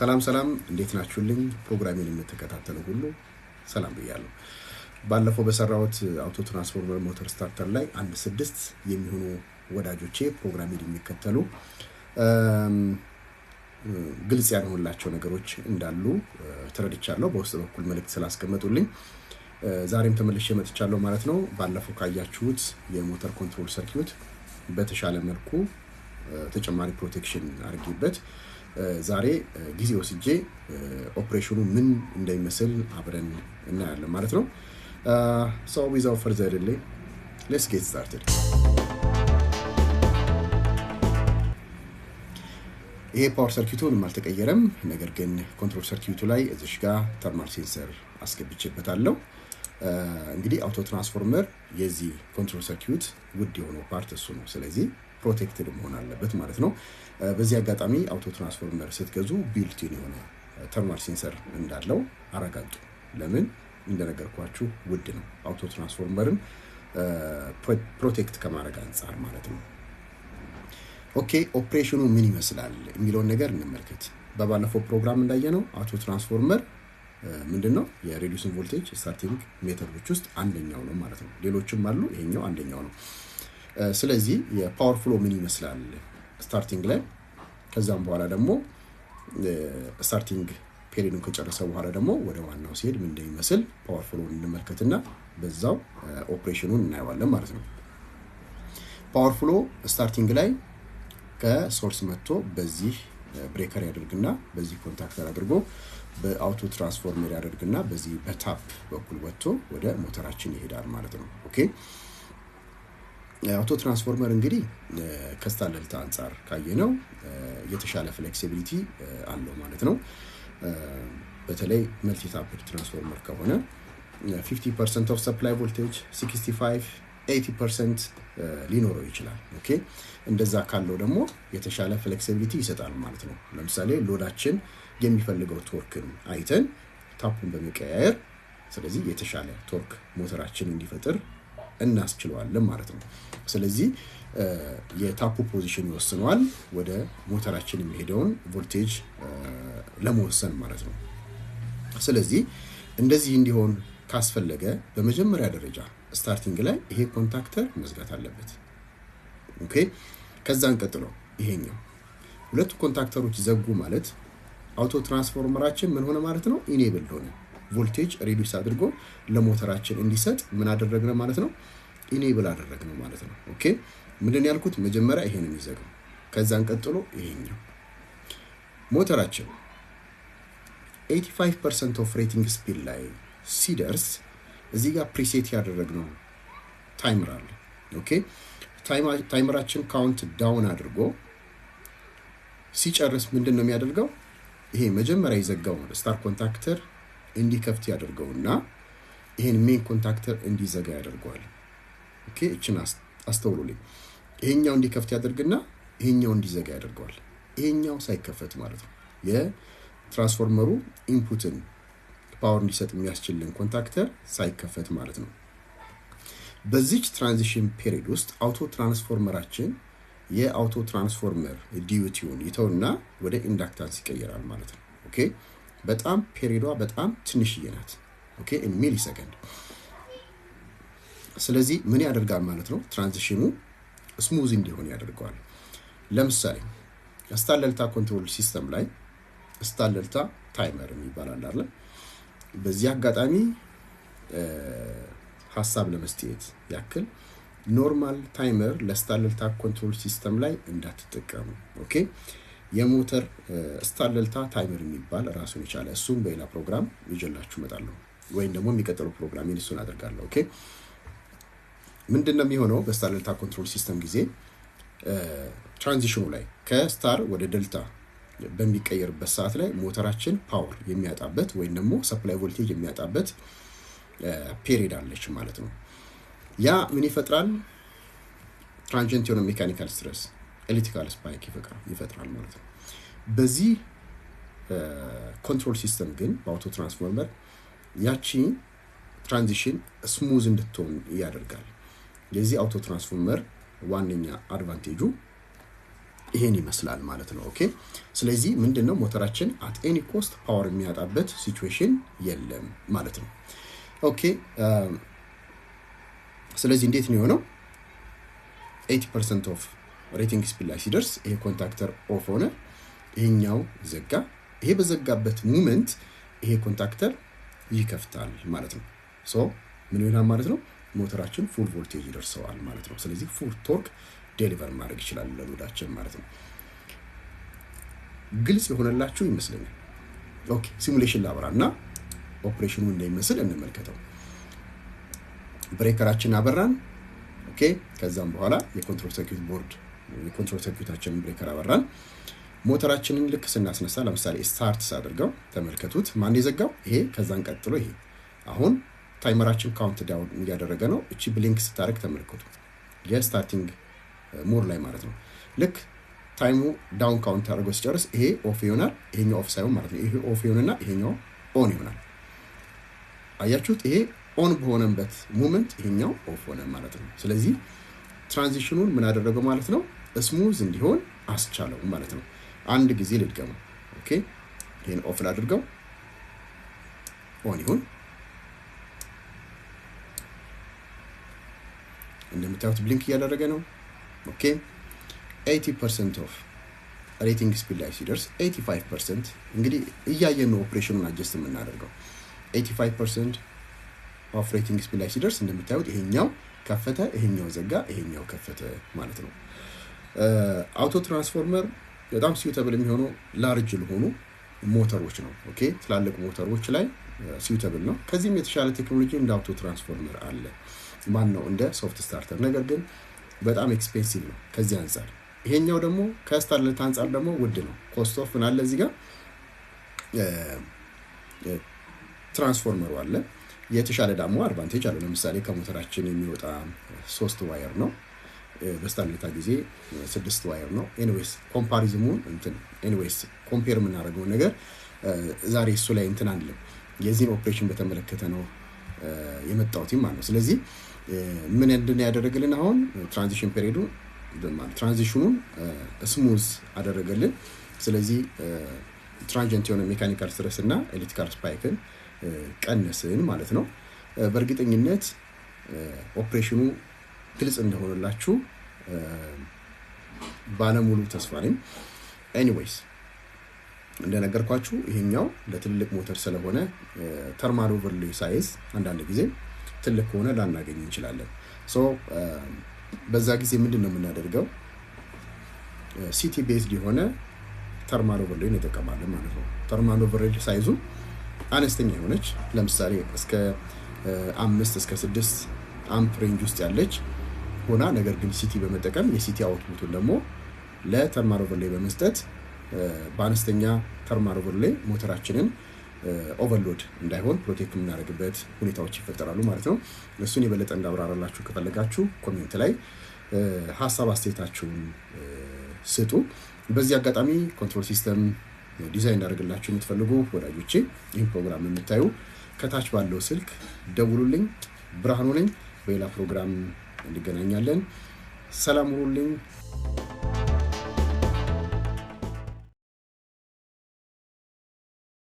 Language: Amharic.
ሰላም ሰላም፣ እንዴት ናችሁልኝ? ፕሮግራሜን የምትከታተሉ ሁሉ ሰላም ብያለሁ። ባለፈው በሰራሁት auto transformer motor starter ላይ አንድ 6 የሚሆኑ ወዳጆቼ ፕሮግራሜን የሚከተሉ ግልጽ ያልሆንላቸው ነገሮች እንዳሉ ተረድቻለሁ። በውስጥ በኩል መልእክት ስላስቀመጡልኝ ዛሬም ተመልሼ መጥቻለሁ ማለት ነው። ባለፈው ካያችሁት የ motor control circuit በተሻለ መልኩ ተጨማሪ protection አድርጌበት ዛሬ ጊዜ ወስጄ ኦፕሬሽኑ ምን እንደሚመስል አብረን እናያለን ማለት ነው። So without further delay, let's get started። ይሄ power circuit ኡ ምንም አልተቀየረም። ነገር ግን control circuit ኡ ላይ እዚሽ ጋር thermal sensor አስገብቼበታለሁ። እንግዲህ auto transformer የዚህ control circuit ውድ የሆነው part እሱ ነው። ስለዚህ protected መሆን አለበት ማለት ነው። በዚህ አጋጣሚ auto transformer ስትገዙ built-in የሆነ thermal sensor እንዳለው አረጋግጡ። ለምን እንደነገርኳችሁ ውድ ነው። Auto transformer ን protect ከማድረግ አንጻር ማለት ነው። Okay፣ operation ኑ ምን ይመስላል የሚለውን ነገር እንመልከት። በባለፈው ፕሮግራም እንዳየነው auto transformer ምንድን ነው? የ reducing voltage starting method ኦች ውስጥ አንደኛው ነው ማለት ነው። ሌሎችም አሉ፣ ይሄኛው አንደኛው ነው። ስለዚህ የ power flow ምን ይመስላል starting ላይ፣ ከዛም በኋላ ደግሞ starting period ኡን ከጨረሰ በኋላ ደግሞ ወደ ዋናው ሲሄድ ምን እንደሚመስል power flow ን እንመልከትና በዛው ኦፕሬሽኑን እናየዋለን ማለት ነው። Power flow starting ላይ ከ source መጥቶ በዚህ breaker ያደርግና በዚህ contactor አድርጎ በ auto transformer ያደርግና በዚህ በ tap በኩል ወጥቶ ወደ ሞተራችን ይሄዳል ማለት ነው። Okay፣ auto transformer እንግዲህ ከ star delta አንጻር ካየነው የተሻለ flexibility አለው ማለት ነው። በተለይ multi-tapped transformer ከሆነ 50% of supply voltage፣ 65፣ 80% ሊኖረው ይችላል። Okay፣ እንደዛ ካለው ደግሞ የተሻለ flexibility ይሰጣል ማለት ነው። ለምሳሌ load ኣችን የሚፈልገው torque ን አይተን tap ኡን በመቀያየር ስለዚህ የተሻለ torque ሞተራችን እንዲፈጥር እናስችለዋለን ማለት ነው። ስለዚህ የ tap ኡ position ይወስነዋል ወደ ሞተራችን የሚሄደውን ቮልቴጅ ለመወሰን ማለት ነው። ስለዚህ እንደዚህ እንዲሆን ካስፈለገ በመጀመሪያ ደረጃ starting ላይ ይሄ contactor መዝጋት አለበት። Okay፣ ከዛን ቀጥሎ ይሄኛው ሁለቱ contactor ኦች ዘጉ ማለት auto transformer ኣችን ምን ሆነ ማለት ነው? Enable ሆነ። Voltage reduce አድርጎ ለሞተራችን እንዲሰጥ ምን አደረግነው ማለት ነው? Enable አደረግነው ማለት ነው። Okay፣ ምንድን ያልኩት መጀመሪያ ይሄን የሚዘጋው፣ ከዛን ቀጥሎ ይሄኛው። ሞተራችን 85% of rating speed ላይ ሲደርስ እዚህ ጋር preset ያደረግነው timer አለ። Okay፣ timer ኣችን count down አድርጎ ሲጨርስ ምንድን ነው የሚያደርገው? ይሄ መጀመሪያ የዘጋውን star contactor እንዲከፍት ያደርገውና ይሄን main contactor እንዲዘጋ ያደርገዋል። Okay፣ እችን አስተውሉልኝ። ይሄኛው እንዲከፍት ያደርግና ይሄኛው እንዲዘጋ ያደርገዋል። ይሄኛው ሳይከፈት ማለት ነው። የ transformer ኡ input ን power እንዲሰጥ የሚያስችልን contactor ሳይከፈት ማለት ነው። በዚች transition period ውስጥ auto transformer ኣችን የ auto transformer duty ውን ይተውና ወደ inductance ይቀየራል ማለት ነው። Okay፣ በጣም period ዋ በጣም ትንሽዬ ናት። Okay፣ millisecond። ስለዚህ ምን ያደርጋል ማለት ነው? Transition ኑ smooth እንዲሆን ያደርገዋል። ለምሳሌ star delta control system ላይ star delta timer የሚባል አለ አይደል? በዚህ አጋጣሚ ሀሳብ ለመስጠት ያክል normal timer ለ star delta control system ላይ እንዳትጠቀሙ። Okay፣ የሞተር star delta timer የሚባል ራሱን የቻለ፣ እሱም በሌላ ፕሮግራም ይዤላችሁ እመጣለሁ፣ ወይም ደግሞ የሚቀጥለው ፕሮግራም እሱን አደርጋለሁ። Okay፣ ምንድን ነው የሚሆነው? በ star delta control system ጊዜ transition ኑ ላይ ከ star ወደ ዴልታ በሚቀየርበት ሰዓት ላይ ሞተራችን power የሚያጣበት ወይም ደግሞ supply voltage የሚያጣበት period አለች ማለት ነው። ያ ምን ይፈጥራል? Transient የሆነ mechanical stress፣ electrical spike ይፈጥራል ማለት ነው። በዚህ control system ግን በ auto transformer ያቺ transition smooth እንድትሆን ያደርጋል። የዚህ auto transformer ዋነኛ advantage ኡ ይሄን ይመስላል ማለት ነው። Okay፣ ስለዚህ ምንድነው ሞተራችን at any cost power የሚያጣበት situation የለም ማለት ነው። Okay፣ ስለዚህ እንዴት ነው የሆነው? 80% of rating speed ላይ ሲደርስ ይሄ contactor off ሆነ፣ ይሄኛው ዘጋ። ይሄ በዘጋበት moment ይሄ contactor ይከፍታል ማለት ነው። So ምን ይሆናል ማለት ነው? ሞተራችን full voltage ይደርሰዋል ማለት ነው። ስለዚህ full torque deliver ማድረግ ይችላል ለ load ኣችን ማለት ነው። ግልጽ የሆነላችሁ ይመስለኛል። Okay፣ simulation ላብራ እና ኦፕሬሽኑ እንደሚመስል እንመልከተው። Breaker ኣችን አበራን። Okay፣ ከዛም በኋላ የ control circuit board የ control circuit ኣችንን breaker አበራን። ሞተራችንን ልክ ስናስነሳ፣ ለምሳሌ start ሳድርገው ተመልከቱት። ማን የዘጋው? ይሄ፣ ከዛን ቀጥሎ ይሄ። አሁን timer ኣችን count down እያደረገ ነው። እቺ blink ስታደርግ ተመልከቱ። የ starting mode ላይ ማለት ነው። ልክ time ኡ down count አድርጎ ሲጨርስ ይሄ off ይሆናል። ይሄኛው off ሳይሆን ማለት ነው። ይሄ off ይሆንና ይሄኛው on ይሆናል። አያችሁት? ይሄ on በሆነበት moment ይሄኛው off ሆነ ማለት ነው። ስለዚህ transition ኑን ምን አደረገው ማለት ነው? Smooth እንዲሆን አስቻለው ማለት ነው። አንድ ጊዜ ልድገመው። Okay፣ ይሄን off ላድርገው፣ on ይሁን። እንደምታዩት blink እያደረገ ነው። Okay፣ 80% of rating speed ላይ ሲደርስ፣ 85%፣ እንግዲህ እያየን ነው operation ኑን adjust የምናደርገው። 85% of rating speed ላይ ሲደርስ እንደምታዩት ይሄኛው ከፈተ፣ ይሄኛው ዘጋ፣ ይሄኛው ከፈተ ማለት ነው። Auto transformer በጣም suitable የሚሆነው large ለሆኑ ሞተሮች ነው። Okay፣ ትላልቅ ሞተሮች ላይ suitable ነው። ከዚህም የተሻለ ቴክኖሎጂ እንደ auto transformer አለ። ማን ነው እንደ soft starter፣ ነገር ግን በጣም expensive ነው ከዚህ አንጻር። ይሄኛው ደግሞ ከ starlet አንጻር ደግሞ ውድ ነው። Cost of ምን አለ፣ እዚህ ጋር ትራንስፎርመሩ አለ። የተሻለ ደግሞ advantage አለው። ለምሳሌ ከሞተራችን የሚወጣ ሶስት wire ነው። በስታርሌታ ጊዜ ስድስት wire ነው። Anyways comparison ኡን እንትን anyways compare የምናደርገውን ነገር ዛሬ እሱ ላይ እንትን አንልም። የዚህን ኦፕሬሽን በተመለከተ ነው የመጣሁት ማለት ነው። ስለዚህ ምን እንድን ያደረግልን አሁን transition period ኡ transition ኑን smooth አደረገልን። ስለዚህ transient የሆነ mechanical stress እና electrical spike ን ቀነስን ማለት ነው። በእርግጠኝነት ኦፕሬሽኑ ግልጽ እንደሆነላችሁ ባለሙሉ ተስፋ ነኝ። Anyways፣ እንደነገርኳችሁ ይሄኛው ለትልቅ ሞተር ስለሆነ thermal overlay size አንዳንድ ጊዜ ትልቅ ከሆነ ላናገኝ እንችላለን። So በዛ ጊዜ ምንድን ነው የምናደርገው? CT based የሆነ thermal overlay እንጠቀማለን ማለት ነው። Thermal overlay size ኡ አነስተኛ የሆነች፣ ለምሳሌ እስከ 5 እስከ 6 amp range ውስጥ ያለች ሆና፣ ነገር ግን CT በመጠቀም የ CT output ኡን ደግሞ ለ thermal overlay በመስጠት በአነስተኛ thermal overlay ሞተራችንን overload እንዳይሆን protect የምናደርግበት ሁኔታዎች ይፈጠራሉ ማለት ነው። እሱን የበለጠ እንዳብራራላችሁ ከፈለጋችሁ comment ላይ ሀሳብ አስተያየታችሁን ስጡ። በዚህ አጋጣሚ control system design እንዳደርግላችሁ የምትፈልጉ ወዳጆቼ፣ ይህን ፕሮግራም የምታዩ፣ ከታች ባለው ስልክ ደውሉልኝ። ብርሃኑ ነኝ። በሌላ ፕሮግራም እንገናኛለን። ሰላም ሁኑልኝ።